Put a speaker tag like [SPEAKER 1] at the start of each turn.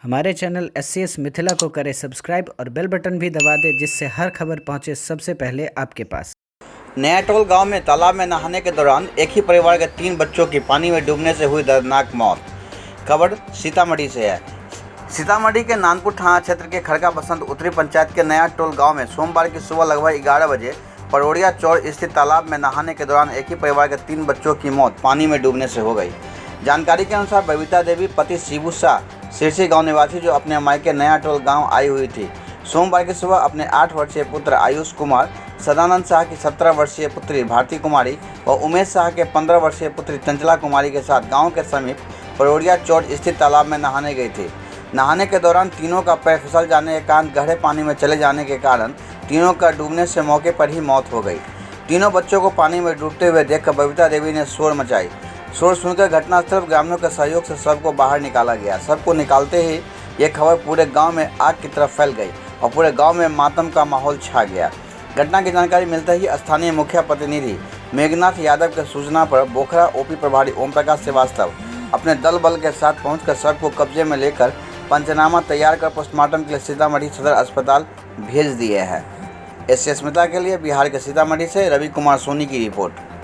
[SPEAKER 1] हमारे channel S Mithila को करें सब्सक्राइब और बेल बटन भी दबा दें, जिससे हर खबर पहुंचे सबसे पहले आपके पास।
[SPEAKER 2] नयाटोल गांव में तालाब में नहाने के दौरान एक ही परिवार के 3 बच्चों की पानी में डूबने से हुई दर्दनाक मौत। खबर सीतामढ़ी से है। सीतामढ़ी के नानपुर थाना क्षेत्र के खड़का बसंत उत्तरी पंचायत के नया टोल गांव में सोमवार की सुबह लगभग 11 बजे परोड़िया चौर स्थित तालाब में नहाने के दौरान एक ही परिवार के 3 बच्चों की मौत पानी में डूबने से हो गई। जानकारी के अनुसार बबीता देवी पति शिबू शाह सिरसी गांव निवासी जो अपने मायके नया टोल गांव आई हुई थी, सोमवार की सुबह अपने 8 वर्षीय पुत्र आयुष कुमार, सदानंद शाह की 17 वर्षीय पुत्री भारती कुमारी व उमेश शाह के 15 वर्षीय पुत्री चंचला कुमारी के साथ गांव के समीप परोड़िया चौर स्थित तालाब में नहाने गई थी। नहाने के दौरान तीनों का पैर फिसल जाने के कारण गहरे पानी में चले जाने के कारण तीनों का डूबने से मौके पर ही मौत हो गई। तीनों बच्चों को पानी में डूबते हुए देखकर बबीता देवी ने शोर मचाई। शोर सुनकर घटनास्थल पर ग्रामीणों के सहयोग से सबको बाहर निकाला गया। सबको निकालते ही ये खबर पूरे गांव में आग की तरफ फैल गई और पूरे गांव में मातम का माहौल छा गया। घटना की जानकारी मिलते ही स्थानीय मुखिया प्रतिनिधि मेघनाथ यादव के सूचना पर बोखरा ओपी प्रभारी ओम प्रकाश श्रीवास्तव अपने दल बल के साथ पहुंचकर शव को कब्जे में लेकर पंचनामा तैयार कर पोस्टमार्टम के लिए सीतामढ़ी सदर अस्पताल भेज दिए हैं। एस स्मिता के लिए बिहार के सीतामढ़ी से रवि कुमार सोनी की रिपोर्ट।